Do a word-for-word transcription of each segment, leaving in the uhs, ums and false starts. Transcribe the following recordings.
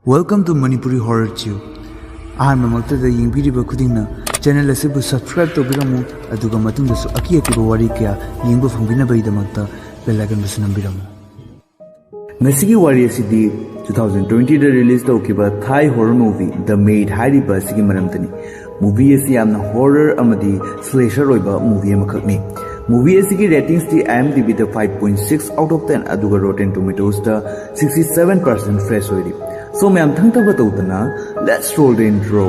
Welcome to Manipuri Horror Tube. ꯑꯍꯥꯟꯕꯃꯛꯇꯗ ꯌꯦꯡꯕꯤꯔꯤꯕ ꯈꯨꯗꯤꯡꯅ ꯆꯦꯅꯦꯜ ꯑꯁꯤꯕꯨ ꯁꯕꯁꯀ꯭ꯔꯥꯏꯕ ꯇꯧꯕꯤꯔꯝꯃꯨ, ꯑꯗꯨꯒ ꯃꯇꯨꯡꯗꯁꯨ ꯑꯀꯤ ꯑꯀꯤꯕ ꯋꯥꯔꯤ ꯀꯌꯥ ꯌꯦꯡꯕ ꯐꯪꯕꯤꯅꯕꯒꯤꯗꯃꯛꯇ ꯕꯦꯜ ꯑꯥꯏꯀꯟꯕꯨꯁꯨ ꯅꯝꯕꯤꯔꯝꯃꯨ꯫ ꯉꯁꯤꯒꯤ ꯋꯥꯔꯤ ꯑꯁꯤꯗꯤ ꯇꯨ ꯊꯥꯎꯖꯟ ꯇ꯭ꯋꯦꯟꯇꯤꯗ ꯔꯤꯂꯤꯖ ꯇꯧꯈꯤꯕ ꯊꯥꯏ ꯍꯣꯔꯔ ꯃꯨꯚꯤ ꯗ ꯃꯦꯗ ꯍꯥꯏꯔꯤꯕ ꯑꯁꯤꯒꯤ ꯃꯔꯝꯗꯅꯤ꯫ ꯃꯨꯚꯤ ꯑꯁꯤ ꯌꯥꯝꯅ ꯍꯣꯔꯔ ꯑꯃꯗꯤ ꯁ꯭ꯂꯦꯁꯔ ꯑꯣꯏꯕ ꯃꯨꯚꯤ ꯑꯃꯈꯛꯅꯤ꯫ ꯃꯨꯚꯤ ꯑꯁꯤꯒꯤ ꯔꯦꯇꯤꯡꯁꯇꯤ IMDbꯗ five point six out of ten, ꯑꯗꯨꯒ Rotten Tomatoesꯇ sixty seven percent fresh ꯑꯣꯏꯔꯤ꯫ So ꯃꯌꯥꯝ ꯊꯪꯊꯕ ꯇꯧꯗꯅ, let's roll the intro꯫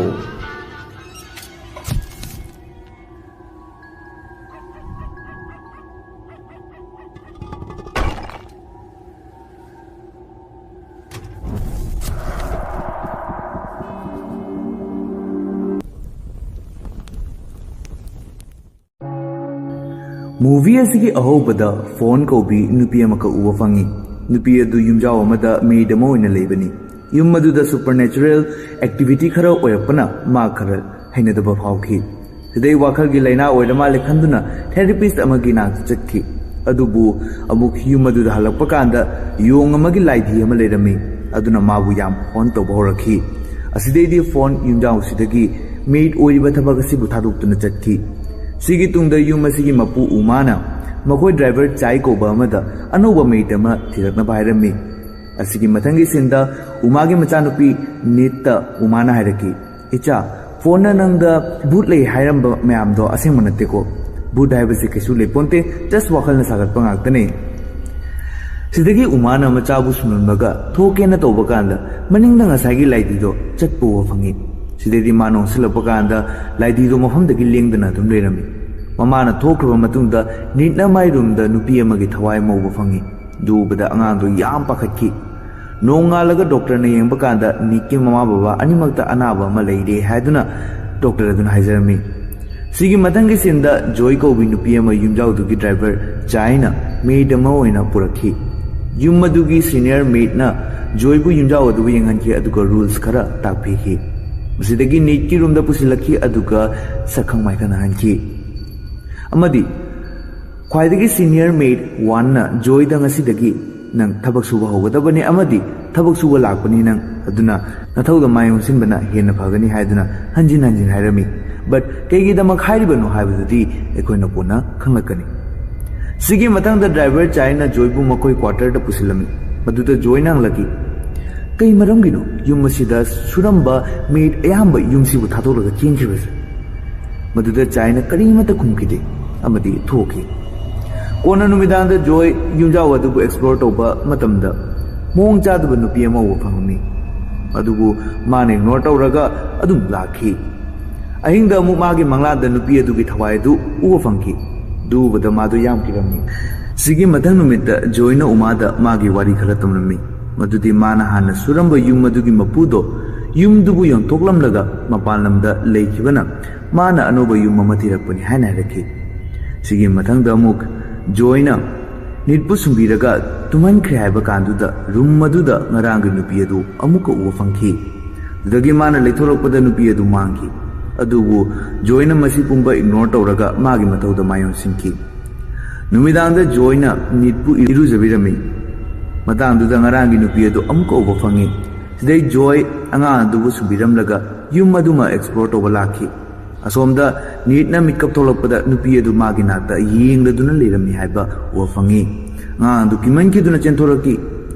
Movie ꯑꯁꯤꯒꯤ ꯑꯍꯧꯕꯗ ꯐꯣꯟ ꯀꯧꯕꯤ ꯅꯨꯄꯤ ꯑꯃꯈꯛ ꯎꯕ ꯐꯪꯉꯤ꯫ ꯅꯨꯄꯤ ꯑꯗꯨ ꯌꯨꯝꯖꯥꯎ ꯑꯃꯗ ꯃꯦꯗ ꯑꯃ ꯑꯣꯏꯅ ꯂꯩꯕꯅꯤ꯫ ꯌꯨꯝ ꯑꯗꯨꯗ ꯁꯨꯄꯔꯅꯦꯆꯔꯦꯜ ꯑꯦꯛꯇꯤꯚꯤꯇꯤ ꯈꯔ ꯑꯣꯏꯔꯛꯄꯅ ꯃꯥ ꯈꯔ ꯍꯩꯅꯗꯕ ꯐꯥꯎꯈꯤ꯫ ꯁꯤꯗꯩ ꯋꯥꯈꯜꯒꯤ ꯂꯥꯏꯅꯥ ꯑꯣꯏꯔ ꯃꯥꯜꯂꯦ ꯈꯟꯗꯨꯅ ꯊꯦꯔꯥꯄꯤꯁ ꯑꯃꯒꯤ ꯅꯥꯛꯇ ꯆꯠꯈꯤ꯫ ꯑꯗꯨꯕꯨ ꯑꯃꯨꯛ ꯌꯨꯝ ꯑꯗꯨꯗ ꯍꯜꯂꯛꯄ ꯀꯥꯟꯗ ꯌꯣꯡ ꯑꯃꯒꯤ ꯂꯥꯏꯙꯤ ꯑꯃ ꯂꯩꯔꯝꯃꯤ꯫ ꯑꯗꯨꯅ ꯃꯥꯕꯨ ꯌꯥꯝ ꯍꯣꯟ ꯇꯧꯕ ꯍꯧꯔꯛꯈꯤ꯫ ꯑꯁꯤꯗꯩꯗꯤ ꯐꯣꯟ ꯌꯨꯝꯖꯥꯎꯁꯤꯗꯒꯤ ꯃꯦꯗ ꯑꯣꯏꯔꯤꯕ ꯊꯕꯛ ꯑꯁꯤꯕꯨ ꯊꯥꯗꯣꯛꯇꯨꯅ ꯆꯠꯈꯤ꯫ ꯁꯤꯒꯤ ꯇꯨꯡꯗ ꯌꯨꯝ ꯑꯁꯤꯒꯤ ꯃꯄꯨ ꯎꯃꯥꯅ ꯃꯈꯣꯏ ꯗ꯭ꯔꯥꯏꯚꯔ ꯆꯥꯏ ꯀꯧꯕ ꯑꯃꯗ ꯑꯅꯧꯕ ꯃꯦꯗ ꯑꯃ ꯊꯤꯔꯛꯅꯕ ꯍꯥꯏꯔꯝꯃꯤ꯫ ꯑꯁꯤꯒꯤ ꯃꯊꯪꯒꯤ ꯁꯤꯟꯗ ꯎꯃꯥꯒꯤ ꯃꯆꯥꯅꯨꯄꯤ ꯅꯤꯠꯇ ꯎꯃꯥꯅ ꯍꯥꯏꯔꯛꯈꯤ, "ꯏꯆꯥ, ꯐꯣꯟꯅ ꯅꯪꯗ ꯚꯨꯠ ꯂꯩ ꯍꯥꯏꯔꯝꯕ ꯃꯌꯥꯝꯗꯣ ꯑꯁꯦꯡꯕ ꯅꯠꯇꯦꯀꯣ꯫ ꯚꯨꯠ ꯍꯥꯏꯕꯁꯤ ꯀꯩꯁꯨ ꯂꯩꯄꯣꯟꯇꯦ, just ꯋꯥꯈꯜꯅ ꯁꯥꯒꯠꯄ ꯉꯥꯛꯇꯅꯦ꯫" ꯁꯤꯗꯒꯤ ꯎꯃꯥꯅ ꯃꯆꯥꯕꯨ ꯁꯨꯝꯂꯝꯂꯒ ꯊꯣꯛꯀꯦꯅ ꯇꯧꯕ ꯀꯥꯟꯗ ꯃꯅꯤꯡꯗ ꯉꯁꯥꯏꯒꯤ ꯂꯥꯏꯙꯤꯗꯣ ꯆꯠꯄ ꯎꯕ ꯐꯪꯉꯤ꯫ ꯁꯤꯗꯩꯗꯤ ꯃꯥ ꯅꯣꯡꯁꯤꯜꯂꯛꯄ ꯀꯥꯟꯗ ꯂꯥꯏꯙꯤꯗꯣ ꯃꯐꯝꯗꯒꯤ ꯂꯦꯡꯗꯅ ꯑꯗꯨꯝ ꯂꯩꯔꯝꯃꯤ꯫ ꯃꯃꯥꯅ ꯊꯣꯛꯈ꯭ꯔꯕ ꯃꯇꯨꯡꯗ ꯅꯤꯠꯅ ꯃꯥꯏ ꯔꯨꯝꯗ ꯅꯨꯄꯤ ꯑꯃꯒꯤ ꯊꯋꯥꯏ ꯑꯃ ꯎꯕ ꯐꯪꯉꯤ꯫ ꯑꯗꯨ ꯎꯕꯗ ꯑꯉꯥꯡꯗꯣ ꯌꯥꯝ ꯄꯥꯈꯠꯈꯤ꯫ ꯅꯣꯡꯉꯥꯜꯂꯒ ꯗꯣꯛꯇꯔꯅ ꯌꯦꯡꯕ ꯀꯥꯟꯗ ꯅꯤꯛꯀꯤ ꯃꯃꯥ ꯕꯕꯥ ꯑꯅꯤꯃꯛꯇ ꯑꯅꯥꯕ ꯑꯃ ꯂꯩꯔꯦ ꯍꯥꯏꯗꯨꯅ ꯗꯣꯛꯇꯔ ꯑꯗꯨꯅ ꯍꯥꯏꯖꯔꯝꯃꯤ꯫ ꯁꯤꯒꯤ ꯃꯊꯪꯒꯤ ꯁꯤꯟꯗ ꯖꯣꯏ ꯀꯧꯕꯤ ꯅꯨꯄꯤ ꯑꯃ ꯌꯨꯝꯖꯥꯎꯗꯨꯒꯤ ꯗ꯭ꯔꯥꯏꯚꯔ ꯆꯥꯏꯅ ꯃꯦꯗ ꯑꯃ ꯑꯣꯏꯅ ꯄꯨꯔꯛꯈꯤ꯫ ꯌꯨꯝ ꯑꯗꯨꯒꯤ ꯁꯤꯅꯤꯌꯔ ꯃꯦꯗꯅ ꯖꯣꯏꯕꯨ ꯌꯨꯝꯖꯥꯎ ꯑꯗꯨꯕꯨ ꯌꯦꯡꯍꯟꯈꯤ, ꯑꯗꯨꯒ ꯔꯨꯜꯁ ꯈꯔ ꯇꯥꯛꯄꯤꯈꯤ꯫ ꯃꯁꯤꯗꯒꯤ ꯅꯤꯠꯀꯤ ꯔꯨꯝꯗ ꯄꯨꯁꯤꯜꯂꯛꯈꯤ, ꯑꯗꯨꯒ ꯁꯛꯈꯪ ꯃꯥꯏꯈꯪꯅꯍꯟꯈꯤ꯫ ꯑꯃꯗꯤ ꯈ꯭ꯋꯥꯏꯗꯒꯤ ꯁꯤꯅꯤꯌꯔ ꯃꯦꯗ ꯋꯥꯟꯅ ꯖꯣꯏꯗ, "ꯉꯁꯤꯗꯒꯤ ꯅꯪ ꯊꯕꯛ ꯁꯨꯕ ꯍꯧꯒꯗꯕꯅꯤ ꯑꯃꯗꯤ ꯊꯕꯛ ꯁꯨꯕ ꯂꯥꯛꯄꯅꯤ ꯅꯪ, ꯑꯗꯨꯅ ꯅꯊꯧꯗ ꯃꯥꯏ ꯑꯣꯟꯁꯤꯟꯕꯅ ꯍꯦꯟꯅ ꯐꯒꯅꯤ ꯍꯥꯏꯗꯨꯅ ꯍꯟꯖꯤꯟ ꯍꯟꯖꯤꯟ ꯍꯥꯏꯔꯝꯃꯤ꯫ But ꯀꯩꯒꯤꯗꯃꯛ ꯍꯥꯏꯔꯤꯕꯅꯣ ꯍꯥꯏꯕꯗꯨꯗꯤ ꯑꯩꯈꯣꯏꯅ ꯀꯣꯟꯅ ꯈꯪꯂꯛꯀꯅꯤ꯫ ꯁꯤꯒꯤ ꯃꯊꯪꯗ ꯗ꯭ꯔꯥꯏꯚꯔ ꯆꯥꯏꯅ ꯖꯣꯏꯕꯨ ꯃꯈꯣꯏ ꯀ꯭ꯋꯥꯇꯔꯗ ꯄꯨꯁꯤꯜꯂꯝꯃꯤ꯫ ꯃꯗꯨꯗ ꯖꯣꯏꯅ ꯍꯪꯂꯛꯈꯤ, "ꯀꯩ ꯃꯔꯝꯒꯤꯅꯣ ꯌꯨꯝ ꯑꯁꯤꯗ ꯁꯨꯔꯝꯕ ꯃꯦꯗ ꯑꯌꯥꯝꯕ ꯌꯨꯝꯁꯤꯕꯨ ꯊꯥꯗꯣꯛꯂꯒ ꯆꯦꯟꯈꯤꯕꯁꯦ?" ꯃꯗꯨꯗ ꯆꯥꯏꯅ ꯀꯔꯤꯃꯠꯇ ꯈꯨꯝꯈꯤꯗꯦ ꯑꯃꯗꯤ ꯊꯣꯛꯈꯤ꯫ ꯀꯣꯟꯅ ꯅꯨꯃꯤꯗꯥꯡꯗ ꯖꯣꯏ ꯌꯨꯝꯖꯥꯎ ꯑꯗꯨꯕꯨ ꯑꯦꯛꯁꯄ꯭ꯂꯣꯔ ꯇꯧꯕ ꯃꯇꯝꯗ ꯃꯑꯣꯡ ꯆꯥꯗꯕ ꯅꯨꯄꯤ ꯑꯃ ꯎꯕ ꯐꯪꯉꯝꯃꯤ꯫ ꯑꯗꯨꯕꯨ ꯃꯥꯅ ꯏꯒꯅꯣꯔ ꯇꯧꯔꯒ ꯑꯗꯨꯝ ꯂꯥꯛꯈꯤ꯫ ꯑꯍꯤꯡꯗ ꯑꯃꯨꯛ ꯃꯥꯒꯤ ꯃꯪꯂꯥꯟꯗ ꯅꯨꯄꯤ ꯑꯗꯨꯒꯤ ꯊꯋꯥꯏ ꯑꯗꯨ ꯎꯕ ꯐꯪꯈꯤ꯫ ꯑꯗꯨ ꯎꯕꯗ ꯃꯥꯗꯣ ꯌꯥꯝ ꯀꯤꯔꯝꯃꯤ꯫ ꯁꯤꯒꯤ ꯃꯊꯪ ꯅꯨꯃꯤꯠꯇ ꯖꯣꯏꯅ ꯎꯃꯥꯗ ꯃꯥꯒꯤ ꯋꯥꯔꯤ ꯈꯔ ꯇꯝꯂꯝꯃꯤ꯫ ꯃꯗꯨꯗꯤ ꯃꯥꯅ ꯍꯥꯟꯅ ꯁꯨꯔꯝꯕ ꯌꯨꯝ ꯑꯗꯨꯒꯤ ꯃꯄꯨꯗꯣ ꯌꯨꯝꯗꯨꯕꯨ ꯌꯣꯟꯊꯣꯛꯂꯝꯂꯒ ꯃꯄꯥꯟ ꯂꯝꯗ ꯂꯩꯈꯤꯕꯅ ꯃꯥꯅ ꯑꯅꯧꯕ ꯌꯨꯝ ꯑꯃ ꯊꯤꯔꯛꯄꯅꯤ ꯍꯥꯏꯅ ꯍꯥꯏꯔꯛꯈꯤ꯫ ꯁꯤꯒꯤ ꯃꯊꯪꯗ ꯑꯃꯨꯛ ꯖꯣꯏꯅ ꯅꯤꯠꯄꯨ ꯁꯨꯝꯕꯤꯔꯒ ꯇꯨꯝꯍꯟꯈ꯭ꯔꯦ ꯍꯥꯏꯕ ꯀꯥꯟꯗꯨꯗ ꯔꯨꯝ ꯑꯗꯨꯗ ꯉꯔꯥꯡꯒꯤ ꯅꯨꯄꯤ ꯑꯗꯨ ꯑꯃꯨꯛꯀ ꯎꯕ ꯐꯪꯈꯤ꯫ ꯑꯗꯨꯗꯒꯤ ꯃꯥꯅ ꯂꯩꯊꯣꯔꯛꯄꯗ ꯅꯨꯄꯤ ꯑꯗꯨ ꯃꯥꯡꯈꯤ꯫ ꯑꯗꯨꯕꯨ ꯖꯣꯏꯅ ꯃꯁꯤ ꯄꯨꯝꯕ ꯏꯒꯅꯣꯔ ꯇꯧꯔꯒ ꯃꯥꯒꯤ ꯃꯊꯧꯗ ꯃꯥꯏ ꯑꯣꯟꯁꯤꯟꯈꯤ꯫ ꯅꯨꯃꯤꯗꯥꯡꯗ ꯖꯣꯏꯅ ꯅꯤꯠꯄꯨ ꯏꯔꯨꯖꯕꯤꯔꯝꯃꯤ꯫ ꯃꯇꯥꯡꯗꯨꯗ ꯉꯔꯥꯡꯒꯤ ꯅꯨꯄꯤ ꯑꯗꯨ ꯑꯃꯨꯛꯀ ꯎꯕ ꯐꯪꯉꯤ꯫ ꯁꯤꯗꯩ ꯖꯣꯏ ꯑꯉꯥꯡ ꯑꯗꯨꯕꯨ ꯁꯨꯝꯕꯤꯔꯝꯂꯒ ꯌꯨꯝ ꯑꯗꯨꯃ ꯑꯦꯛꯁꯄ꯭ꯂꯣꯔ ꯇꯧꯕ ꯂꯥꯛꯈꯤ꯫ ꯑꯁꯣꯝꯗ ꯅꯤꯠꯅ ꯃꯤꯠꯀꯞ ꯊꯣꯛꯂꯛꯄꯗ ꯅꯨꯄꯤ ꯑꯗꯨ ꯃꯥꯒꯤ ꯅꯥꯛꯇ ꯌꯦꯡꯂꯗꯨꯅ ꯂꯩꯔꯝꯃꯤ ꯍꯥꯏꯕ ꯎꯕ ꯐꯪꯉꯤ꯫ ꯑꯉꯥꯡ ꯑꯗꯨ ꯀꯤꯃꯟꯈꯤꯗꯨꯅ ꯆꯦꯟꯊꯣꯔꯛꯈꯤ꯫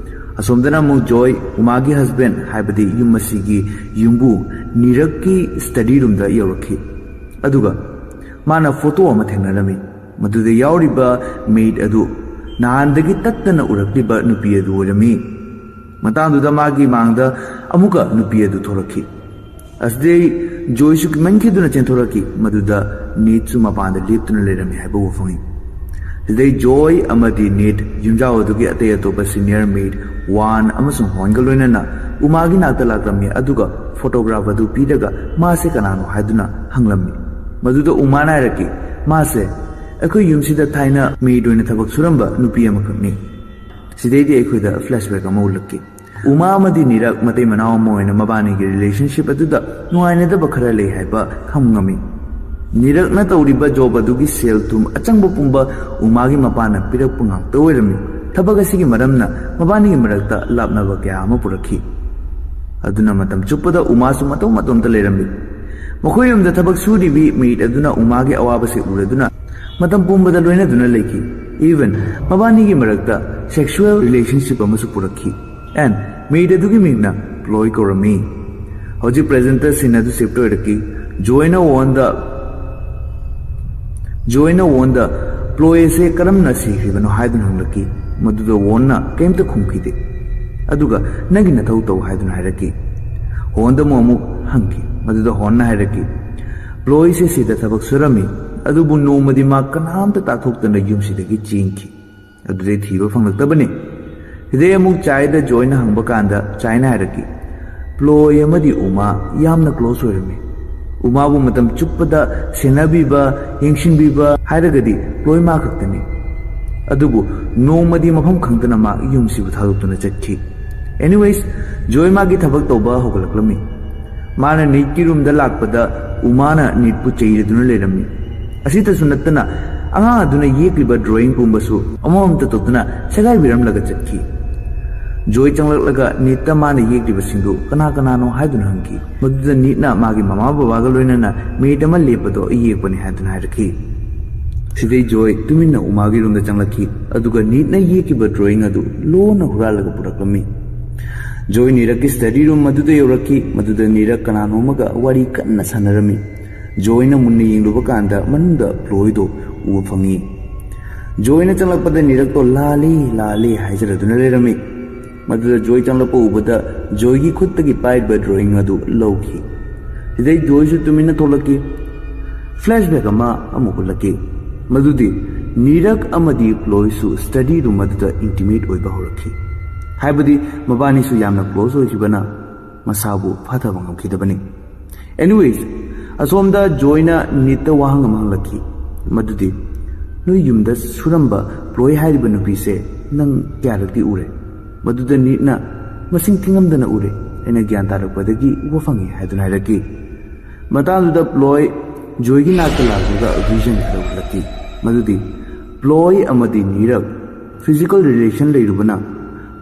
ꯑꯁꯣꯝꯗꯅ ꯑꯃꯨꯛ ꯖꯣꯏ ꯎꯃꯥꯒꯤ ꯍꯁꯕꯦꯟ, ꯍꯥꯏꯕꯗꯤ ꯌꯨꯝ ꯑꯁꯤꯒꯤ ꯌꯨꯝꯕꯨ ꯅꯤꯔꯛꯀꯤ ꯁ꯭ꯇꯗꯤ ꯔꯨꯝꯗ ꯌꯧꯔꯛꯈꯤ꯫ ꯑꯗꯨꯒ ꯃꯥꯅ ꯐꯣꯇꯣ ꯑꯃ ꯊꯦꯡꯅꯔꯝꯃꯤ꯫ ꯃꯗꯨꯗ ꯌꯥꯎꯔꯤꯕ ꯃꯦꯗ ꯑꯗꯨ ꯅꯍꯥꯟꯗꯒꯤ ꯇꯠꯇꯅ ꯎꯔꯛꯂꯤꯕ ꯅꯨꯄꯤ ꯑꯗꯨ ꯑꯣꯏꯔꯝꯃꯤ꯫ ꯃꯇꯥꯡꯗꯨꯗ ꯃꯥꯒꯤ ꯃꯥꯡꯗ ꯑꯃꯨꯛꯀ ꯅꯨꯄꯤ ꯑꯗꯨ ꯊꯣꯔꯛꯈꯤ꯫ ꯑꯁꯤꯗꯩ ꯖꯣꯏꯁꯨ ꯀꯤꯃꯟꯈꯤꯗꯨꯅ ꯆꯦꯟꯊꯣꯔꯛꯈꯤ, ꯃꯗꯨꯗ ꯅꯤꯠꯁꯨ ꯃꯄꯥꯟꯗ ꯂꯦꯞꯇꯨꯅ ꯂꯩꯔꯝꯃꯤ ꯍꯥꯏꯕ ꯎꯕ ꯐꯪꯉꯤ꯫ ꯁꯤꯗꯩ ꯖꯣꯏ ꯑꯃꯗꯤ ꯅꯤꯠ ꯌꯨꯝꯖꯥꯎ ꯑꯗꯨꯒꯤ ꯑꯇꯩ ꯑꯇꯣꯞꯄ ꯁꯤꯅꯤꯌꯔ ꯃꯦꯗ ꯋꯥꯟ ꯑꯃꯁꯨꯡ ꯍꯣꯟꯒ ꯂꯣꯏꯅꯅ ꯎꯃꯥꯒꯤ ꯅꯥꯛꯇ ꯂꯥꯛꯂꯝꯃꯤ, ꯑꯗꯨꯒ ꯐꯣꯇꯣꯒ꯭ꯔꯥꯐ ꯑꯗꯨ ꯄꯤꯔꯒ ꯃꯥꯁꯦ ꯀꯅꯥꯅꯣ ꯍꯥꯏꯗꯨꯅ ꯍꯪꯂꯝꯃꯤ꯫ ꯃꯗꯨꯗ ꯎꯃꯥꯅ ꯍꯥꯏꯔꯛꯈꯤ, "ꯃꯥꯁꯦ ꯑꯩꯈꯣꯏ ꯌꯨꯝꯁꯤꯗ ꯊꯥꯏꯅ ꯃꯦꯗ ꯑꯣꯏꯅ ꯊꯕꯛ ꯁꯨꯔꯝꯕ ꯅꯨꯄꯤ ꯑꯃꯈꯛꯅꯤ꯫" ꯁꯤꯗꯩꯗꯤ ꯑꯩꯈꯣꯏꯗ ꯐ꯭ꯂꯦꯁꯕꯦꯛ ꯑꯃ ꯎꯠꯂꯛꯈꯤ꯫ ꯎꯃꯥ ꯑꯃꯗꯤ ꯅꯤꯔꯛ ꯃꯇꯩ ꯃꯅꯥꯎ ꯑꯃ ꯑꯣꯏꯅ ꯃꯕꯥꯅꯤꯒꯤ ꯔꯤꯂꯦꯁꯟꯁꯤꯞ ꯑꯗꯨꯗ ꯅꯨꯡꯉꯥꯏꯅꯗꯕ ꯈꯔ ꯂꯩ ꯍꯥꯏꯕ ꯈꯪꯕ ꯉꯝꯃꯤ꯫ ꯅꯤꯔꯛꯅ ꯇꯧꯔꯤꯕ ꯖꯣꯕ ꯑꯗꯨꯒꯤ ꯁꯦꯜ ꯊꯨꯝ ꯑꯆꯪꯕ ꯄꯨꯝꯕ ꯎꯃꯥꯒꯤ ꯃꯄꯥꯅ ꯄꯤꯔꯛꯄ ꯉꯥꯛꯇ ꯑꯣꯏꯔꯝꯃꯤ꯫ ꯊꯕꯛ ꯑꯁꯤꯒꯤ ꯃꯔꯝꯅ ꯃꯕꯥꯅꯤꯒꯤ ꯃꯔꯛꯇ ꯂꯥꯞꯅꯕ ꯀꯌꯥ ꯑꯃ ꯄꯨꯔꯛꯈꯤ꯫ ꯑꯗꯨꯅ ꯃꯇꯝ ꯆꯨꯞꯄꯗ ꯎꯃꯥꯁꯨ ꯃꯇꯣꯝ ꯃꯇꯣꯝꯇ ꯂꯩꯔꯝꯃꯤ꯫ ꯃꯈꯣꯏ ꯌꯨꯝꯗ ꯊꯕꯛ ꯁꯨꯔꯤꯕꯤ maid ꯑꯗꯨꯅ ꯎꯃꯥꯒꯤ ꯑꯋꯥꯕꯁꯤ ꯎꯔꯗꯨꯅ ꯃꯇꯝ ꯄꯨꯝꯕꯗ ꯂꯣꯏꯅꯗꯨꯅ ꯂꯩꯈꯤ꯫ Even ꯃꯕꯥꯅꯤꯒꯤ ꯃꯔꯛꯇ sexual relationship ꯑꯃꯁꯨ ꯄꯨꯔꯛꯈꯤ꯫ And maid ꯑꯗꯨꯒꯤ ꯃꯤꯡꯅ ꯄ꯭ꯂꯣꯏ ꯀꯧꯔꯝꯃꯤ꯫ ꯍꯧꯖꯤꯛ presentꯇ scene ꯑꯗꯨ shift ꯑꯣꯏꯔꯛꯈꯤ꯫ ꯖꯣꯏꯅ ꯋꯣꯟꯗ ꯖꯣꯏꯅ ꯋꯣꯟꯗ ꯄ꯭ꯂꯣꯏ ꯑꯁꯦ ꯀꯔꯝꯅ ꯁꯤꯈ꯭ꯔꯤꯕꯅꯣ ꯍꯥꯏꯗꯨꯅ ꯍꯪꯂꯛꯈꯤ꯫ ꯃꯗꯨꯗ ꯋꯣꯟꯅ ꯀꯔꯤꯝꯇ ꯈꯨꯝꯈꯤꯗꯦ꯫ ꯑꯗꯨꯒ ꯅꯪꯒꯤ ꯅꯊꯧ ꯇꯧ ꯍꯥꯏꯗꯨꯅ ꯍꯥꯏꯔꯛꯈꯤ꯫ ꯍꯣꯟꯗ ꯑꯃꯨꯛ ꯑꯃꯨꯛ ꯍꯪꯈꯤ꯫ ꯃꯗꯨꯗ ꯍꯣꯟꯅ ꯍꯥꯏꯔꯛꯈꯤ, ꯄ꯭ꯂꯣꯏꯁꯦ ꯁꯤꯗ ꯊꯕꯛ ꯁꯨꯔꯝꯃꯤ, ꯑꯗꯨꯕꯨ ꯅꯣꯡꯃꯗꯤ ꯃꯥ ꯀꯅꯥꯝꯇ ꯇꯥꯛꯊꯣꯛꯇꯅ ꯌꯨꯝꯁꯤꯗꯒꯤ ꯆꯦꯟꯈꯤ꯫ ꯑꯗꯨꯗꯩ ꯊꯤꯕ ꯐꯪꯂꯛꯇꯕꯅꯤ꯫ ꯁꯤꯗꯩ ꯑꯃꯨꯛ ꯆꯥꯏꯗ ꯖꯣꯏꯅ ꯍꯪꯕ ꯀꯥꯟꯗ ꯆꯥꯏꯅ ꯍꯥꯏꯔꯛꯈꯤ, ꯄ꯭ꯂꯣꯏ ꯑꯃꯗꯤ ꯎꯃꯥ ꯌꯥꯝꯅ close ꯑꯣꯏꯔꯝꯃꯤ꯫ ꯎꯃꯥꯕꯨ ꯃꯇꯝ ꯆꯨꯞꯄꯗ ꯁꯦꯟꯅꯕꯤꯕ, ꯌꯦꯡꯁꯤꯟꯕꯤꯕ ꯍꯥꯏꯔꯒꯗꯤ ꯄ꯭ꯂꯣꯏ ꯃꯥ ꯈꯛꯇꯅꯤ꯫ ꯑꯗꯨꯕꯨ ꯅꯣꯡꯃꯗꯤ ꯃꯐꯝ ꯈꯪꯗꯅ ꯃꯥ ꯌꯨꯝꯁꯤꯕꯨ ꯊꯥꯗꯣꯛꯇꯨꯅ ꯆꯠꯈꯤ꯫ Anyways, ꯖꯣꯏ ꯃꯥꯒꯤ ꯊꯕꯛ ꯇꯧꯕ ꯍꯧꯒꯠꯂꯛꯂꯝꯃꯤ꯫ ꯃꯥꯅ ꯅꯤꯠꯀꯤ ꯔꯨꯝꯗ ꯂꯥꯛꯄꯗ ꯎꯃꯥꯅ ꯅꯤꯠꯄꯨ ꯆꯩꯔꯗꯨꯅ ꯂꯩꯔꯝꯃꯤ꯫ ꯑꯁꯤꯇꯁꯨ ꯅꯠꯇꯅ ꯑꯉꯥꯡ ꯑꯗꯨꯅ ꯌꯦꯛꯂꯤꯕ drawing ꯄꯨꯝꯕꯁꯨ ꯑꯃꯃꯝꯇ ꯇꯧꯗꯨꯅ ꯁꯦꯒꯥꯏꯕꯤꯔꯝꯂꯒ ꯆꯠꯈꯤ꯫ ꯖꯣꯏ ꯆꯪꯂꯛꯂꯒ ꯅꯤꯠꯇ ꯃꯥꯅ ꯌꯦꯛꯂꯤꯕꯁꯤꯡꯗꯨ ꯀꯅꯥ ꯀꯅꯥꯅꯣ ꯍꯥꯏꯗꯨꯅ ꯍꯪꯈꯤ꯫ ꯃꯗꯨꯗ ꯅꯤꯠꯅ ꯃꯥꯒꯤ ꯃꯃꯥ ꯕꯕꯥꯒ ꯂꯣꯏꯅꯅ maid ꯑꯃ ꯂꯦꯞꯄꯗꯣ ꯑꯩ ꯌꯦꯛꯄꯅꯤ ꯍꯥꯏꯗꯨꯅ ꯍꯥꯏꯔꯛꯈꯤ꯫ ꯁꯤꯗꯩ ꯖꯣꯏ ꯇꯨꯃꯤꯟꯅ ꯎꯃꯥꯒꯤ ꯔꯨꯝꯗ ꯆꯪꯂꯛꯈꯤ, ꯑꯗꯨꯒ ꯅꯤꯠꯅ ꯌꯦꯛꯈꯤꯕ drawing ꯑꯗꯨ ꯂꯣꯟꯅ ꯍꯨꯔꯥꯜꯂꯒ ꯄꯨꯔꯛꯂꯝꯃꯤ꯫ ꯖꯣꯏ ꯅꯤꯔꯛꯀꯤ study room ꯑꯗꯨꯗ ꯌꯧꯔꯛꯈꯤ꯫ ꯃꯗꯨꯗ ꯅꯤꯔꯛ ꯀꯅꯥꯅꯣꯝꯃꯒ ꯋꯥꯔꯤ ꯀꯟꯅ ꯁꯥꯟꯅꯔꯝꯃꯤ꯫ ꯖꯣꯏꯅ ꯃꯨꯟꯅ ꯌꯦꯡꯂꯨꯕ ꯀꯥꯟꯗ ꯃꯅꯨꯡꯗ ꯄ꯭ꯂꯣꯏꯗꯣ ꯎꯕ ꯐꯪꯉꯤ꯫ ꯖꯣꯏꯅ ꯆꯪꯂꯛꯄꯗ ꯅꯤꯔꯛꯇꯣ "ꯂꯥꯜꯂꯤ, ꯂꯥꯜꯂꯤ" ꯍꯥꯏꯖꯔꯗꯨꯅ ꯂꯩꯔꯝꯃꯤ꯫ ꯃꯗꯨꯗ ꯖꯣꯏ ꯆꯪꯂꯛꯄ ꯎꯕꯗ ꯖꯣꯏꯒꯤ ꯈꯨꯠꯇꯒꯤ ꯄꯥꯏꯔꯤꯕ drawing ꯑꯗꯨ ꯂꯧꯈꯤ꯫ ꯁꯤꯗꯩ ꯖꯣꯏꯁꯨ ꯇꯨꯃꯤꯟꯅ ꯊꯣꯛꯂꯛꯈꯤ꯫ Flashback ꯑꯃ ꯑꯃꯨꯛ ꯎꯠꯂꯛꯈꯤ, ꯃꯗꯨꯗꯤ ꯅꯤꯔꯛ ꯑꯃꯗꯤ ꯄ꯭ꯂꯣꯏꯁꯨ study room ꯑꯗꯨꯗ intimate ꯑꯣꯏꯕ ꯍꯧꯔꯛꯈꯤ꯫ ꯍꯥꯏꯕꯗꯤ ꯃꯕꯥꯅꯤꯁꯨ ꯌꯥꯝꯅ close ꯑꯣꯏꯈꯤꯕꯅ ꯃꯁꯥꯕꯨ ꯐꯥꯊꯕ ꯉꯝꯈꯤꯗꯕꯅꯤ꯫ Anyways, ꯑꯁꯣꯝꯗ ꯖꯣꯏꯅ ꯅꯤꯠꯇ ꯋꯥꯍꯪ ꯑꯃ ꯍꯪꯂꯛꯈꯤ, ꯃꯗꯨꯗꯤ, "ꯅꯣꯏ ꯌꯨꯝꯗ ꯁꯨꯔꯝꯕ ꯄ꯭ꯂꯣꯏ ꯍꯥꯏꯔꯤꯕ ꯅꯨꯄꯤꯁꯦ ꯅꯪ ꯀꯌꯥꯔꯛꯇꯤ ꯎꯔꯦ?" ꯃꯗꯨꯗ ꯅꯤꯠꯅ, "ꯃꯁꯤꯡ ꯊꯤꯉꯝꯗꯅ ꯎꯔꯦ, ꯑꯩꯅ ꯒ꯭ꯌꯥꯟ ꯇꯥꯔꯛꯄꯗꯒꯤ ꯎꯕ ꯐꯪꯉꯤ" ꯍꯥꯏꯗꯨꯅ ꯍꯥꯏꯔꯛꯈꯤ꯫ ꯃꯇꯥꯡꯗꯨꯗ ꯄ꯭ꯂꯣꯏ ꯖꯣꯏꯒꯤ ꯅꯥꯛꯇ ꯂꯥꯛꯂꯒ reason ꯈꯔ ꯎꯠꯂꯛꯈꯤ, ꯃꯗꯨꯗꯤ ꯄ꯭ꯂꯣꯏ ꯑꯃꯗꯤ ꯅꯤꯔꯛ Physical relation ꯂꯩꯔꯨꯕꯅ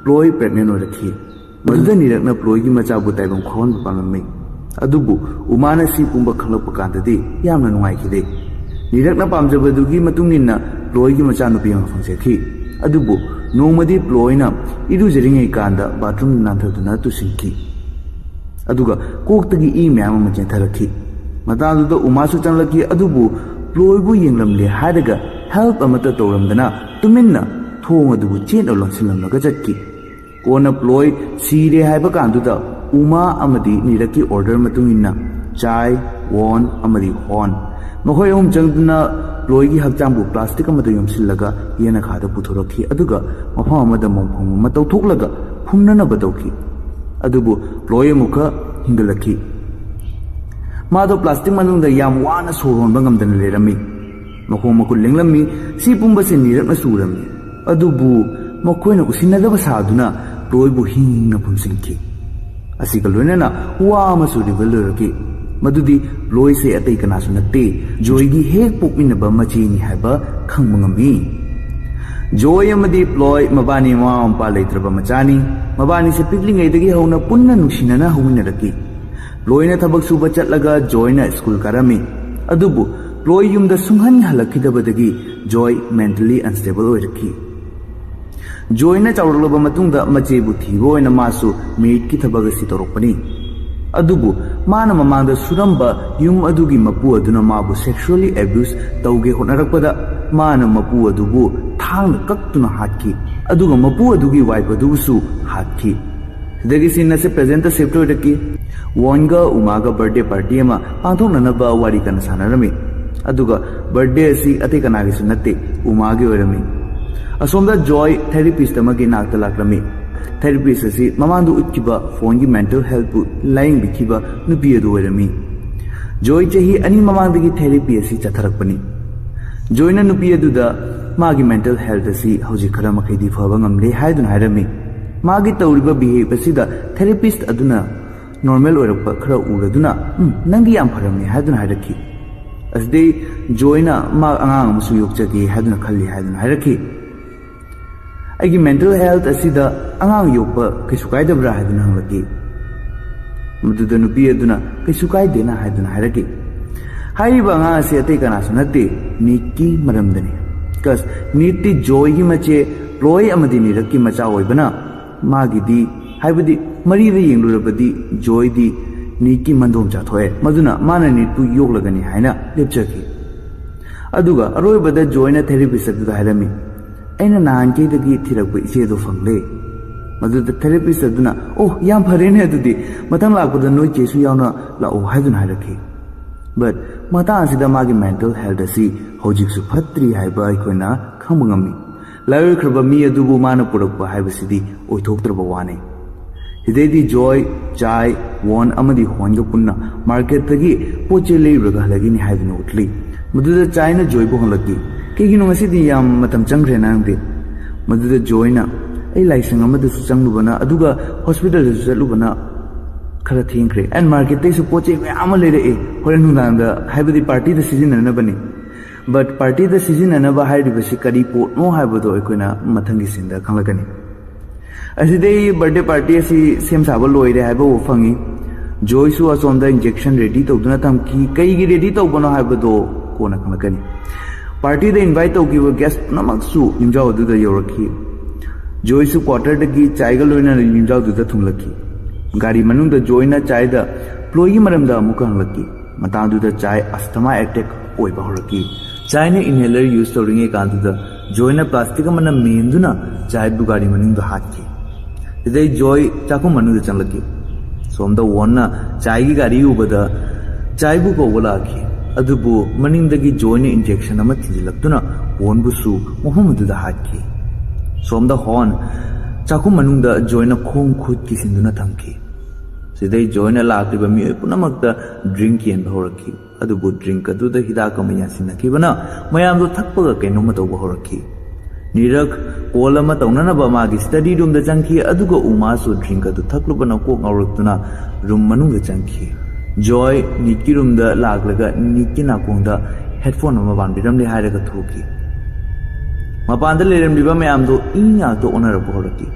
ꯄ꯭ꯂꯣꯏ pregnant ꯑꯣꯏꯔꯛꯈꯤ꯫ ꯃꯗꯨꯗ ꯅꯤꯔꯛꯅ ꯄ꯭ꯂꯣꯏꯒꯤ ꯃꯆꯥꯕꯨ ꯇꯥꯏꯕꯪ ꯈꯣꯟꯕ ꯄꯥꯝꯂꯝꯃꯤ꯫ ꯑꯗꯨꯕꯨ ꯎꯃꯥꯅ ꯁꯤ ꯄꯨꯝꯕ ꯈꯪꯂꯛꯄ ꯀꯥꯟꯗꯗꯤ ꯌꯥꯝꯅ ꯅꯨꯡꯉꯥꯏꯈꯤꯗꯦ꯫ ꯅꯤꯔꯛꯅ ꯄꯥꯝꯖꯕꯗꯨꯒꯤ ꯃꯇꯨꯡ ꯏꯟꯅ ꯄ꯭ꯂꯣꯏꯒꯤ ꯃꯆꯥꯅꯨꯄꯤ ꯑꯃ ꯐꯪꯖꯈꯤ꯫ ꯑꯗꯨꯕꯨ ꯅꯣꯡꯃꯗꯤ ꯄ꯭ꯂꯣꯏꯅ ꯏꯔꯨꯖꯔꯤꯉꯩ ꯀꯥꯟꯗ bathroom ꯅꯥꯟꯊꯗꯨꯅ ꯇꯨꯁꯤꯟꯈꯤ꯫ ꯑꯗꯨꯒ ꯀꯣꯛꯇꯒꯤ ꯏ ꯃꯌꯥꯝ ꯑꯃ ꯆꯦꯟꯊꯔꯛꯈꯤ꯫ ꯃꯇꯥꯡꯗꯨꯗ ꯎꯃꯥꯁꯨ ꯆꯪꯂꯛꯈꯤ, ꯑꯗꯨꯕꯨ ꯄ꯭ꯂꯣꯏꯕꯨ ꯌꯦꯡꯂꯝꯂꯦ ꯍꯥꯏꯔꯒ help ꯑꯃꯠꯇ ꯇꯧꯔꯝꯗꯅ ꯇꯨꯃꯤꯟꯅ ꯊꯣꯡ ꯑꯗꯨꯕꯨ ꯆꯦꯠꯅ ꯂꯣꯟꯁꯤꯜꯂꯝꯂꯒ ꯆꯠꯈꯤ꯫ ꯀꯣꯟꯅ ꯄ꯭ꯂꯣꯏ ꯁꯤꯔꯦ ꯍꯥꯏꯕ ꯀꯥꯟꯗꯨꯗ ꯎꯃꯥ ꯑꯃꯗꯤ ꯅꯤꯔꯛꯀꯤ order ꯃꯇꯨꯡ ꯏꯟꯅ ꯆꯥꯏ, ꯋꯣꯟ ꯑꯃꯗꯤ ꯍꯣꯟ, ꯃꯈꯣꯏ ꯑꯍꯨꯝ ꯆꯪꯗꯨꯅ ꯄ꯭ꯂꯣꯏꯒꯤ ꯍꯛꯆꯥꯡꯕꯨ plastic ꯑꯃꯗ ꯌꯣꯝꯁꯤꯜꯂꯒ ꯌꯦꯅꯈꯥꯗ ꯄꯨꯊꯣꯔꯛꯈꯤ꯫ ꯑꯗꯨꯒ ꯃꯐꯝ ꯑꯃꯗ ꯃꯣꯡꯐꯝ ꯑꯃ ꯇꯧꯊꯣꯛꯂꯒ ꯐꯨꯝꯅꯅꯕ ꯇꯧꯈꯤ꯫ ꯑꯗꯨꯕꯨ ꯄ꯭ꯂꯣꯏ ꯑꯃꯨꯛꯀ ꯍꯤꯡꯒꯠꯂꯛꯈꯤ꯫ ꯃꯥꯗꯣ plastic ꯃꯅꯨꯡꯗ ꯌꯥꯝ ꯋꯥꯅ ꯁꯣꯔ ꯍꯣꯟꯕ ꯉꯝꯗꯅ ꯂꯩꯔꯝꯃꯤ꯫ ꯃꯈꯣꯡ ꯃꯈꯨꯠ ꯂꯦꯡꯂꯝꯃꯤ꯫ ꯁꯤ ꯄꯨꯝꯕꯁꯤ ꯅꯤꯔꯛꯅ ꯁꯨꯔꯝꯃꯤ꯫ ꯑꯗꯨꯕꯨ ꯃꯈꯣꯏꯅ ꯎꯁꯤꯟꯅꯗꯕ ꯁꯥꯗꯨꯅ ꯄ꯭ꯂꯣꯏꯕꯨ ꯍꯤꯡꯅ ꯐꯨꯝꯖꯤꯟꯈꯤ꯫ ꯑꯁꯤꯒ ꯂꯣꯏꯅꯅ ꯋꯥ ꯑꯃꯁꯨ reveal ꯑꯣꯏꯔꯛꯈꯤ, ꯃꯗꯨꯗꯤ ꯄ꯭ꯂꯣꯏꯁꯦ ꯑꯇꯩ ꯀꯅꯥꯁꯨ ꯅꯠꯇꯦ, ꯖꯣꯏꯒꯤ ꯍꯦꯛ ꯄꯣꯛꯃꯤꯟꯅꯕ ꯃꯆꯦꯅꯤ ꯍꯥꯏꯕ ꯈꯪꯕ ꯉꯝꯃꯤ꯫ ꯖꯣꯏ ꯑꯃꯗꯤ ꯄ꯭ꯂꯣꯏ ꯃꯕꯥꯅꯤ ꯃꯃꯥ ꯃꯄꯥ ꯂꯩꯇ꯭ꯔꯕ ꯃꯆꯥꯅꯤ꯫ ꯃꯕꯥꯅꯤꯁꯦ ꯄꯤꯛꯂꯤꯉꯩꯗꯒꯤ ꯍꯧꯅ ꯄꯨꯟꯅ ꯅꯨꯡꯁꯤꯅꯅ ꯍꯧꯃꯤꯟꯅꯔꯛꯈꯤ꯫ ꯄ꯭ꯂꯣꯏꯅ ꯊꯕꯛ ꯁꯨꯕ ꯆꯠꯂꯒ ꯖꯣꯏꯅ ꯁ꯭ꯀꯨꯜ ꯀꯥꯔꯝꯃꯤ꯫ ꯑꯗꯨꯕꯨ ꯄ꯭ꯂꯣꯏ ꯌꯨꯝꯗ ꯁꯨꯡꯍꯟ ꯍꯜꯂꯛꯈꯤꯗꯕꯗꯒꯤ ꯖꯣꯏ mentally unstable ꯑꯣꯏꯔꯛꯈꯤ꯫ ꯖꯣꯏꯅ ꯆꯥꯎꯔꯛꯂꯕ ꯃꯇꯨꯡꯗ ꯃꯆꯦꯕꯨ ꯊꯤꯕ ꯑꯣꯏꯅ ꯃꯥꯁꯨ maidꯀꯤ ꯊꯕꯛ ꯑꯁꯤ ꯇꯧꯔꯛꯄꯅꯤ꯫ ꯑꯗꯨꯕꯨ ꯃꯥꯅ ꯃꯃꯥꯡꯗ ꯁꯨꯔꯝꯕ ꯌꯨꯝ ꯑꯗꯨꯒꯤ ꯃꯄꯨ ꯑꯗꯨꯅ ꯃꯥꯕꯨ sexually abuse ꯇꯧꯒꯦ ꯍꯣꯠꯅꯔꯛꯄꯗ ꯃꯥꯅ ꯃꯄꯨ ꯑꯗꯨꯕꯨ ꯊꯥꯡꯅ ꯀꯛꯇꯨꯅ ꯍꯥꯠꯈꯤ꯫ ꯑꯗꯨꯒ ꯃꯄꯨ ꯑꯗꯨꯒꯤ wife ꯑꯗꯨꯕꯨꯁꯨ ꯍꯥꯠꯈꯤ꯫ ꯁꯤꯗꯒꯤ scene ꯑꯁꯤ presentꯇ shift ꯑꯣꯏꯔꯛꯈꯤ꯫ ꯋꯣꯟꯒ ꯎꯃꯥꯒ birthday party ꯑꯃ ꯄꯥꯡꯊꯣꯛꯅꯅꯕ ꯋꯥꯔꯤ ꯀꯟꯅ ꯁꯥꯟꯅꯔꯝꯃꯤ꯫ ꯑꯗꯨꯒ birthday ꯑꯁꯤ ꯑꯇꯩ ꯀꯅꯥꯒꯤꯁꯨ ꯅꯠꯇꯦ, ꯎꯃꯥꯒꯤ ꯑꯣꯏꯔꯝꯃꯤ꯫ ꯑꯁꯣꯝꯗ ꯖꯣꯏ therapist ꯑꯃꯒꯤ ꯅꯥꯛꯇ ꯂꯥꯛꯂꯝꯃꯤ꯫ Therapist ꯑꯁꯤ ꯃꯃꯥꯡꯗ ꯎꯠꯈꯤꯕ ꯐꯣꯟꯒꯤ mental healthꯄꯨ ꯂꯥꯌꯦꯡꯕꯤꯈꯤꯕ ꯅꯨꯄꯤ ꯑꯗꯨ ꯑꯣꯏꯔꯝꯃꯤ꯫ ꯖꯣꯏ ꯆꯍꯤ ꯑꯅꯤ ꯃꯃꯥꯡꯗꯒꯤ therapy ꯑꯁꯤ ꯆꯠꯊꯔꯛꯄꯅꯤ꯫ ꯖꯣꯏꯅ ꯅꯨꯄꯤ ꯑꯗꯨꯗ ꯃꯥꯒꯤ mental health ꯑꯁꯤ ꯍꯧꯖꯤꯛ ꯈꯔ ꯃꯈꯩꯗꯤ ꯐꯕ ꯉꯝꯂꯦ ꯍꯥꯏꯗꯨꯅ ꯍꯥꯏꯔꯝꯃꯤ꯫ ꯃꯥꯒꯤ ꯇꯧꯔꯤꯕ behave ꯑꯁꯤꯗ therapist ꯑꯗꯨꯅ normal ꯑꯣꯏꯔꯛꯄ ꯈꯔ ꯎꯔꯗꯨꯅ, "ꯎꯝ, ꯅꯪꯗꯤ ꯌꯥꯝ ꯐꯔꯝꯃꯦ" ꯍꯥꯏꯗꯨꯅ ꯍꯥꯏꯔꯛꯈꯤ꯫ ꯑꯁꯤꯗꯩ ꯖꯣꯏꯅ ꯃꯥ ꯑꯉꯥꯡ ꯑꯃꯁꯨ ꯌꯣꯛꯆꯒꯦ ꯍꯥꯏꯗꯨꯅ ꯈꯜꯂꯤ ꯍꯥꯏꯗꯨꯅ ꯍꯥꯏꯔꯛꯈꯤ꯫ "ꯑꯩꯒꯤ ꯃꯦꯟꯇꯦꯜ ꯍꯦꯜꯊ ꯑꯁꯤꯗ ꯑꯉꯥꯡ ꯌꯣꯛꯄ ꯀꯩꯁꯨ ꯀꯥꯏꯗꯕ꯭ꯔꯥ?" ꯍꯥꯏꯗꯨꯅ ꯍꯪꯂꯛꯈꯤ꯫ ꯃꯗꯨꯗ ꯅꯨꯄꯤ ꯑꯗꯨꯅ "ꯀꯩꯁꯨ ꯀꯥꯏꯗꯦꯅ" ꯍꯥꯏꯗꯨꯅ ꯍꯥꯏꯔꯛꯈꯤ꯫ ꯍꯥꯏꯔꯤꯕ ꯑꯉꯥꯡ ꯑꯁꯤ ꯑꯇꯩ ꯀꯅꯥꯁꯨ ꯅꯠꯇꯦ, ꯅꯤꯛꯀꯤ ꯃꯔꯝꯗꯅꯤ꯫ ꯀꯁ ꯅꯤꯛꯇꯤ ꯖꯣꯏꯒꯤ ꯃꯆꯦ ꯄ꯭ꯂꯣꯏ ꯑꯃꯗꯤ ꯅꯤꯔꯛꯀꯤ ꯃꯆꯥ ꯑꯣꯏꯕꯅ, ꯃꯥꯒꯤꯗꯤ, ꯍꯥꯏꯕꯗꯤ ꯃꯔꯤꯗ ꯌꯦꯡꯂꯨꯔꯕꯗꯤ ꯖꯣꯏꯗꯤ ꯅꯤꯛꯀꯤ ꯃꯟꯗꯣꯝ ꯆꯥꯊꯣꯛꯑꯦ, ꯃꯗꯨꯅ ꯃꯥꯅ ꯅꯤꯛꯄꯨ ꯌꯣꯛꯂꯒꯅꯤ ꯍꯥꯏꯅ ꯂꯦꯞꯆꯈꯤ꯫ ꯑꯗꯨꯒ ꯑꯔꯣꯏꯕꯗ ꯖꯣꯏꯅ ꯊꯦꯔꯥꯄꯤꯁ ꯑꯗꯨꯗ ꯍꯥꯏꯔꯝꯃꯤ, "ꯑꯩꯅ ꯅꯍꯥꯟꯈꯩꯗꯒꯤ ꯊꯤꯔꯛꯄ ꯏꯆꯦꯗꯣ ꯐꯪꯂꯦ꯫" ꯃꯗꯨꯗ ꯊꯦꯔꯥꯄꯤꯁ ꯑꯗꯨꯅ, "ꯑꯣ, ꯌꯥꯝ ꯐꯔꯦꯅꯦ, ꯑꯗꯨꯗꯤ ꯃꯊꯪ ꯂꯥꯛꯄꯗ ꯅꯣꯏ ꯆꯦꯁꯨ ꯌꯥꯎꯅ ꯂꯥꯛꯑꯣ" ꯍꯥꯏꯗꯨꯅ ꯍꯥꯏꯔꯛꯈꯤ꯫ ꯕꯠ ꯃꯇꯥꯡ ꯑꯁꯤꯗ ꯃꯥꯒꯤ ꯃꯦꯟꯇꯦꯜ ꯍꯦꯜꯊ ꯑꯁꯤ ꯍꯧꯖꯤꯛꯁꯨ ꯐꯠꯇ꯭ꯔꯤ ꯍꯥꯏꯕ ꯑꯩꯈꯣꯏꯅ ꯈꯪꯕ ꯉꯝꯃꯤ꯫ ꯂꯥꯏꯑꯣꯏꯈ꯭ꯔꯕ ꯃꯤ ꯑꯗꯨꯕꯨ ꯃꯥꯅ ꯄꯨꯔꯛꯄ ꯍꯥꯏꯕꯁꯤꯗꯤ ꯑꯣꯏꯊꯣꯛꯇ꯭ꯔꯕ ꯋꯥꯅꯤ꯫ ꯁꯤꯗꯩꯗꯤ ꯖꯣꯏ, ꯆꯥꯏ, ꯋꯣꯟ ꯑꯃꯗꯤ ꯍꯣꯟꯒ ꯄꯨꯟꯅ ꯃꯥꯔꯀꯦꯠꯇꯒꯤ ꯄꯣꯠ ꯆꯩ ꯂꯩꯔꯨꯔꯒ ꯍꯜꯂꯛꯏꯅꯤ ꯍꯥꯏꯗꯨꯅ ꯎꯠꯂꯤ꯫ ꯃꯗꯨꯗ ꯆꯥꯏꯅ ꯖꯣꯏꯕꯨ ꯍꯪꯂꯛꯈꯤ, "ꯀꯩꯒꯤꯅꯣ ꯉꯁꯤꯗꯤ ꯌꯥꯝ ꯃꯇꯝ ꯆꯪꯈ꯭ꯔꯦ ꯅꯪꯗꯤ?" ꯃꯗꯨꯗ ꯖꯣꯏꯅ, "ꯑꯩ ꯂꯥꯏꯁꯪ ꯑꯃꯗꯁꯨ ꯆꯪꯂꯨꯕꯅ, ꯑꯗꯨꯒ ꯍꯣꯁꯄꯤꯇꯥꯜꯗꯁꯨ ꯆꯠꯂꯨꯕꯅ ꯈꯔ ꯊꯦꯡꯈ꯭ꯔꯦ꯫ ꯑꯦꯟ ꯃꯥꯔꯀꯦꯠꯇꯩꯁꯨ ꯄꯣꯠ ꯆꯩ ꯃꯌꯥꯝ ꯑꯃ ꯂꯩꯔꯛꯑꯦ, ꯍꯣꯔꯦꯟ ꯅꯨꯡꯗꯥꯡꯗ, ꯍꯥꯏꯕꯗꯤ ꯄꯥꯔꯇꯤꯗ ꯁꯤꯖꯤꯟꯅꯅꯕꯅꯤ꯫" ꯕꯠ ꯄꯥꯔꯇꯤꯗ ꯁꯤꯖꯤꯟꯅꯅꯕ ꯍꯥꯏꯔꯤꯕꯁꯤ ꯀꯔꯤ ꯄꯣꯠꯅꯣ ꯍꯥꯏꯕꯗꯣ ꯑꯩꯈꯣꯏꯅ ꯃꯊꯪꯒꯤ ꯁꯤꯟꯗ ꯈꯪꯂꯛꯀꯅꯤ꯫ ꯑꯁꯤꯗꯩ ꯕꯥꯔꯗꯦ ꯄꯥꯔꯇꯤ ꯑꯁꯤ ꯁꯦꯝ ꯁꯥꯕ ꯂꯣꯏꯔꯦ ꯍꯥꯏꯕ ꯎꯕ ꯐꯪꯉꯤ꯫ ꯖꯣꯏꯁꯨ ꯑꯁꯣꯝꯗ ꯏꯟꯖꯦꯛꯁꯟ ꯔꯦꯗꯤ ꯇꯧꯗꯨꯅ ꯊꯝꯈꯤ꯫ ꯀꯩꯒꯤ ꯔꯦꯗꯤ ꯇꯧꯕꯅꯣ ꯍꯥꯏꯕꯗꯣ ꯀꯣꯟꯅ ꯈꯪꯂꯛꯀꯅꯤ꯫ ꯄꯥꯔꯇꯤꯗ ꯏꯟꯚꯥꯏꯠ ꯇꯧꯈꯤꯕ ꯒꯦꯁ ꯄꯨꯝꯅꯃꯛꯁꯨ ꯌꯨꯝꯖꯥꯎ ꯑꯗꯨꯗ ꯌꯧꯔꯛꯈꯤ꯫ ꯖꯣꯏꯁꯨ ꯀ꯭ꯋꯥꯇꯔꯗꯒꯤ ꯆꯥꯏꯒ ꯂꯣꯏꯅꯅ ꯌꯨꯝꯖꯥꯎꯗꯨꯗ ꯊꯨꯡꯂꯛꯈꯤ꯫ ꯒꯥꯔꯤ ꯃꯅꯨꯡꯗ ꯖꯣꯏꯅ ꯆꯥꯏꯗ ꯄ꯭ꯂꯣꯏꯒꯤ ꯃꯔꯝꯗ ꯑꯃꯨꯛꯀ ꯍꯪꯂꯛꯈꯤ꯫ ꯃꯇꯥꯡꯗꯨꯗ ꯆꯥꯏ ꯑꯁꯊꯃꯥ ꯑꯦꯇꯦꯛ ꯑꯣꯏꯕ ꯍꯧꯔꯛꯈꯤ꯫ ꯆꯥꯏꯅ ꯏꯟꯍꯦꯂꯔ ꯌꯨꯁ ꯇꯧꯔꯤꯉꯩ ꯀꯥꯟꯗꯨꯗ ꯖꯣꯏꯅ ꯄ꯭ꯂꯥꯁꯇꯤꯛ ꯑꯃꯅ ꯃꯦꯟꯗꯨꯅ ꯆꯥꯏꯕꯨ ꯒꯥꯔꯤ ꯃꯅꯨꯡꯗ ꯍꯥꯠꯈꯤ꯫ ꯁꯤꯗꯩ ꯖꯣꯏ ꯆꯥꯛꯈꯨꯝ ꯃꯅꯨꯡꯗ ꯆꯪꯂꯛꯈꯤ꯫ ꯁꯣꯝꯗ ꯋꯣꯟꯅ ꯆꯥꯏꯒꯤ ꯒꯥꯔꯤ ꯎꯕꯗ ꯆꯥꯏꯕꯨ ꯀꯧꯕ ꯂꯥꯛꯈꯤ꯫ ꯑꯗꯨꯕꯨ ꯃꯅꯤꯡꯗꯒꯤ ꯖꯣꯏꯅ ꯏꯟꯖꯦꯛꯁꯟ ꯑꯃ ꯊꯤꯟꯖꯤꯜꯂꯛꯇꯨꯅ ꯋꯣꯟꯕꯨꯁꯨ ꯃꯐꯝ ꯑꯗꯨꯗ ꯍꯥꯠꯈꯤ꯫ ꯁꯣꯝꯗ ꯍꯣꯟ ꯆꯥꯛꯈꯨꯝ ꯃꯅꯨꯡꯗ ꯖꯣꯏꯅ ꯈꯣꯡ ꯈꯨꯠ ꯀꯤꯁꯤꯟꯗꯨꯅ ꯊꯝꯈꯤ꯫ ꯁꯤꯗꯩ ꯖꯣꯏꯅ ꯂꯥꯛꯂꯤꯕ ꯃꯤꯑꯣꯏ ꯄꯨꯝꯅꯃꯛꯇ ꯗ꯭ꯔꯤꯡꯛ ꯌꯦꯟꯕ ꯍꯧꯔꯛꯈꯤ꯫ ꯑꯗꯨꯕꯨ ꯗ꯭ꯔꯤꯡꯛ ꯑꯗꯨꯗ ꯍꯤꯗꯥꯛ ꯑꯃ ꯌꯥꯟꯁꯤꯟꯅꯈꯤꯕꯅ ꯃꯌꯥꯝꯗꯨ ꯊꯛꯄꯒ ꯀꯩꯅꯣꯝꯃ ꯇꯧꯕ ꯍꯧꯔꯛꯈꯤ꯫ ꯅꯤꯔꯛ ꯀꯣꯜ ꯑꯃ ꯇꯧꯅꯅꯕ ꯃꯥꯒꯤ ꯁ꯭ꯇꯗꯤ ꯔꯨꯝꯗ ꯆꯪꯈꯤ, ꯑꯗꯨꯒ ꯎꯃꯥꯁꯨ ꯗ꯭ꯔꯤꯡꯛ ꯑꯗꯨ ꯊꯛꯂꯨꯕꯅ ꯀꯣꯛ ꯉꯥꯎꯔꯛꯇꯨꯅ ꯔꯨꯝ ꯃꯅꯨꯡꯗ ꯆꯪꯈꯤ꯫ ꯖꯣꯏ ꯅꯤꯠꯀꯤ ꯔꯨꯝꯗ ꯂꯥꯛꯂꯒ ꯅꯤꯠꯀꯤ ꯅꯥꯀꯣꯡꯗ ꯍꯦꯗꯐꯣꯟ ꯑꯃ ꯄꯥꯟꯕꯤꯔꯝꯂꯦ ꯍꯥꯏꯔꯒ ꯊꯣꯛꯈꯤ꯫ ꯃꯄꯥꯟꯗ ꯂꯩꯔꯝꯂꯤꯕ ꯃꯌꯥꯝꯗꯣ ꯏ ꯉꯥꯛꯇ ꯑꯣꯟꯅꯔꯛꯄ ꯍꯧꯔꯛꯈꯤ꯫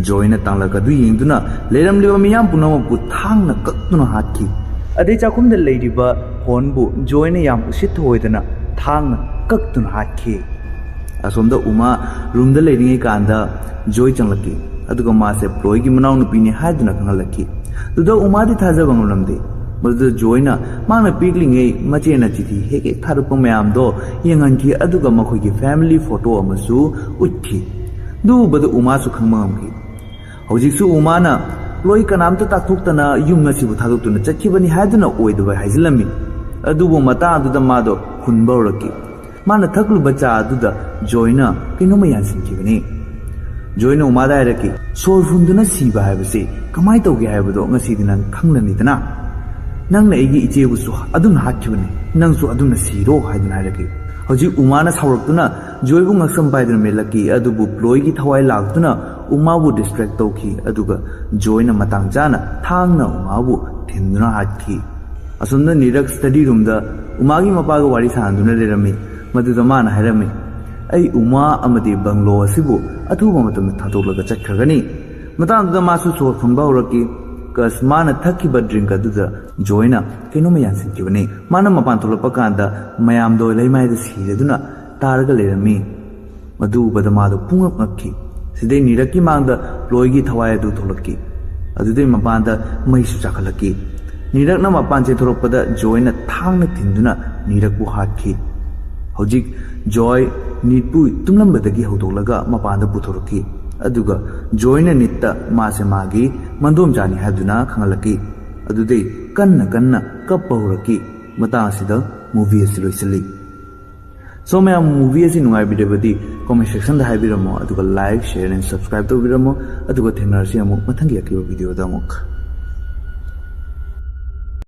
ꯖꯣꯏꯅ ꯇꯥꯡꯂꯛ ꯑꯗꯨ ꯌꯦꯡꯗꯨꯅ ꯂꯩꯔꯝꯂꯤꯕ ꯃꯤꯌꯥꯝ ꯄꯨꯝꯅꯃꯛꯄꯨ ꯊꯥꯡꯅ ꯀꯛꯇꯨꯅ ꯍꯥꯠꯈꯤ꯫ ꯑꯗꯩ ꯆꯥꯛꯈꯨꯝꯗ ꯂꯩꯔꯤꯕ ꯍꯣꯟꯕꯨ ꯖꯣꯏꯅ ꯌꯥꯝ ꯎꯁꯤꯠ ꯊꯑꯣꯏꯗꯅ ꯊꯥꯡꯅ ꯀꯛꯇꯨꯅ ꯍꯥꯠꯈꯤ꯫ ꯑꯁꯣꯝꯗ ꯎꯃꯥ ꯔꯨꯝꯗ ꯂꯩꯔꯤꯉꯩ ꯀꯥꯟꯗ ꯖꯣꯏ ꯆꯪꯂꯛꯈꯤ꯫ ꯑꯗꯨꯒ ꯃꯥꯁꯦ ꯄ꯭ꯂꯣꯏꯒꯤ ꯃꯅꯥꯎꯅꯨꯄꯤꯅꯤ ꯍꯥꯏꯗꯨꯅ ꯈꯪꯍꯜꯂꯛꯈꯤ꯫ ꯑꯗꯨꯗ ꯎꯃꯥꯗꯤ ꯊꯥꯖꯕ ꯉꯝꯂꯝꯗꯦ꯫ ꯃꯗꯨꯗ ꯖꯣꯏꯅ ꯃꯥꯅ ꯄꯤꯛꯂꯤꯉꯩ ꯃꯆꯦꯅ ꯆꯤꯊꯤ ꯍꯦꯛ ꯍꯦꯛ ꯊꯥꯔꯛꯄ ꯃꯌꯥꯝꯗꯣ ꯌꯦꯡꯍꯟꯈꯤ꯫ ꯑꯗꯨꯒ ꯃꯈꯣꯏꯒꯤ ꯐꯦꯃꯤꯂꯤ ꯐꯣꯇꯣ ꯑꯃꯁꯨ ꯎꯠꯈꯤ꯫ ꯑꯗꯨ ꯎꯕꯗ ꯎꯃꯥꯁꯨ ꯈꯪꯕ ꯉꯝꯈꯤ꯫ ꯍꯧꯖꯤꯛꯁꯨ ꯎꯃꯥꯅ ꯄ꯭ꯂꯣꯏ ꯀꯅꯥꯝꯇ ꯇꯥꯛꯊꯣꯛꯇꯅ ꯌꯨꯝ ꯑꯁꯤꯕꯨ ꯊꯥꯗꯣꯛꯇꯨꯅ ꯆꯠꯈꯤꯕꯅꯤ ꯍꯥꯏꯗꯨꯅ ꯑꯣꯏꯗꯕ ꯍꯥꯏꯖꯤꯜꯂꯝꯃꯤ꯫ ꯑꯗꯨꯕꯨ ꯃꯇꯥꯡ ꯑꯗꯨꯗ ꯃꯥꯗꯣ ꯍꯨꯟꯕ ꯍꯧꯔꯛꯈꯤ꯫ ꯃꯥꯅ ꯊꯛꯂꯨꯕ ꯆꯥ ꯑꯗꯨꯗ ꯖꯣꯏꯅ ꯀꯩꯅꯣꯝꯃ ꯌꯥꯟꯁꯤꯟꯈꯤꯕꯅꯤ꯫ ꯖꯣꯏꯅ ꯎꯃꯥꯗ ꯍꯥꯏꯔꯛꯈꯤ, "ꯁꯣꯔ ꯐꯨꯟꯗꯨꯅ ꯁꯤꯕ ꯍꯥꯏꯕꯁꯤ ꯀꯃꯥꯏꯅ ꯇꯧꯒꯦ ꯍꯥꯏꯕꯗꯣ ꯉꯁꯤꯗꯤ ꯅꯪ ꯈꯪꯂꯅꯤꯗꯅ꯫ ꯅꯪꯅ ꯑꯩꯒꯤ ꯏꯆꯦꯕꯨꯁꯨ ꯑꯗꯨꯝꯅ ꯍꯥꯠꯈꯤꯕꯅꯤ, ꯅꯪꯁꯨ ꯑꯗꯨꯝꯅ ꯁꯤꯔꯣ" ꯍꯥꯏꯗꯨꯅ ꯍꯥꯏꯔꯛꯈꯤ꯫ ꯍꯧꯖꯤꯛ ꯎꯃꯥꯅ ꯁꯥꯎꯔꯛꯇꯨꯅ ꯖꯣꯏꯕꯨ ꯉꯛꯁꯝ ꯄꯥꯏꯗꯨꯅ ꯃꯦꯠꯂꯛꯈꯤ꯫ ꯑꯗꯨꯕꯨ ꯄ꯭ꯂꯣꯏꯒꯤ ꯊꯋꯥꯏ ꯂꯥꯛꯇꯨꯅ ꯎꯃꯥꯕꯨ ꯗꯤꯁꯇ꯭ꯔꯦꯛ ꯇꯧꯈꯤ꯫ ꯑꯗꯨꯒ ꯖꯣꯏꯅ ꯃꯇꯥꯡ ꯆꯥꯅ ꯊꯥꯡꯅ ꯎꯃꯥꯕꯨ ꯊꯤꯟꯗꯨꯅ ꯍꯥꯠꯈꯤ꯫ ꯑꯁꯣꯝꯗ ꯅꯤꯔꯛ ꯁ꯭ꯇꯗꯤ ꯔꯨꯝꯗ ꯎꯃꯥꯒꯤ ꯃꯄꯥꯒ ꯋꯥꯔꯤ ꯁꯥꯟꯅꯗꯨꯅ ꯂꯩꯔꯝꯃꯤ꯫ ꯃꯗꯨꯗ ꯃꯥꯅ ꯍꯥꯏꯔꯝꯃꯤ, "ꯑꯩ ꯎꯃꯥ ꯑꯃꯗꯤ ꯕꯪꯂꯣ ꯑꯁꯤꯕꯨ ꯑꯊꯨꯕ ꯃꯇꯝꯗ ꯊꯥꯗꯣꯛꯂꯒ ꯆꯠꯈ꯭ꯔꯒꯅꯤ꯫" ꯃꯇꯥꯡꯗꯨꯗ ꯃꯥꯁꯨ ꯁꯣꯔ ꯐꯨꯟꯕ ꯍꯧꯔꯛꯈꯤ꯫ ꯀꯁ ꯃꯥꯅ ꯊꯛꯈꯤꯕ ꯗ꯭ꯔꯤꯡꯛ ꯑꯗꯨꯗ ꯖꯣꯏꯅ ꯀꯩꯅꯣꯝꯃ ꯌꯥꯟꯁꯤꯟꯈꯤꯕꯅꯤ꯫ ꯃꯥꯅ ꯃꯄꯥꯟ ꯊꯣꯛꯂꯛꯄ ꯀꯥꯟꯗ ꯃꯌꯥꯝꯗꯣ ꯂꯩꯃꯥꯏꯗ ꯁꯤꯔꯗꯨꯅ ꯇꯥꯔꯒ ꯂꯩꯔꯝꯃꯤ꯫ ꯃꯗꯨ ꯎꯕꯗ ꯃꯥꯗꯣ ꯄꯨꯡꯉꯛ ꯉꯛꯈꯤ꯫ ꯁꯤꯗꯩ ꯅꯤꯔꯛꯀꯤ ꯃꯥꯡꯗ ꯄ꯭ꯂꯣꯏꯒꯤ ꯊꯋꯥꯏ ꯑꯗꯨ ꯊꯣꯛꯂꯛꯈꯤ꯫ ꯑꯗꯨꯗꯩ ꯃꯄꯥꯟꯗ ꯃꯩꯁꯨ ꯆꯥꯈꯠꯂꯛꯈꯤ꯫ ꯅꯤꯔꯛꯅ ꯃꯄꯥꯟ ꯆꯦꯟꯊꯣꯔꯛꯄꯗ ꯖꯣꯏꯅ ꯊꯥꯡꯅ ꯊꯤꯟꯗꯨꯅ ꯅꯤꯔꯛꯄꯨ ꯍꯥꯠꯈꯤ꯫ ꯍꯧꯖꯤꯛ ꯖꯣꯏ ꯅꯤꯠꯄꯨ ꯇꯨꯝꯂꯝꯕꯗꯒꯤ ꯍꯧꯗꯣꯛꯂꯒ ꯃꯄꯥꯟꯗ ꯄꯨꯊꯣꯔꯛꯈꯤ꯫ ꯑꯗꯨꯒ ꯖꯣꯏꯅ ꯅꯤꯠꯇ ꯃꯥꯁꯦ ꯃꯥꯒꯤ ꯃꯟꯗꯣꯝꯆꯥꯅꯤ ꯍꯥꯏꯗꯨꯅ ꯈꯪꯍꯜꯂꯛꯈꯤ꯫ ꯑꯗꯨꯗꯩ ꯀꯟꯅ ꯀꯟꯅ ꯀꯞꯄ ꯍꯧꯔꯛꯈꯤ꯫ ꯃꯇꯥꯡ ꯑꯁꯤꯗ ꯃꯨꯚꯤ ꯑꯁꯤ ꯂꯣꯏꯁꯤꯜꯂꯤ꯫ ꯁꯣ ꯃꯌꯥꯝ, ꯃꯨꯚꯤ ꯑꯁꯤ ꯅꯨꯡꯉꯥꯏꯕꯤꯔꯕꯗꯤ ꯀꯣꯃꯦꯟ ꯁꯦꯛꯁꯟꯗ ꯍꯥꯏꯕꯤꯔꯝꯃꯣ, ꯑꯗꯨꯒ ꯂꯥꯏꯛ, ꯁꯦꯌꯔ ꯑꯦꯟ ꯁꯕꯁꯀ꯭ꯔꯥꯏꯕ ꯇꯧꯕꯤꯔꯝꯃꯣ꯫ ꯑꯗꯨꯒ ꯊꯦꯡꯅꯔꯁꯤ ꯑꯃꯨꯛ ꯃꯊꯪꯒꯤ ꯑꯀꯤꯕ ꯚꯤꯗꯤꯑꯣꯗ ꯑꯃꯨꯛ꯫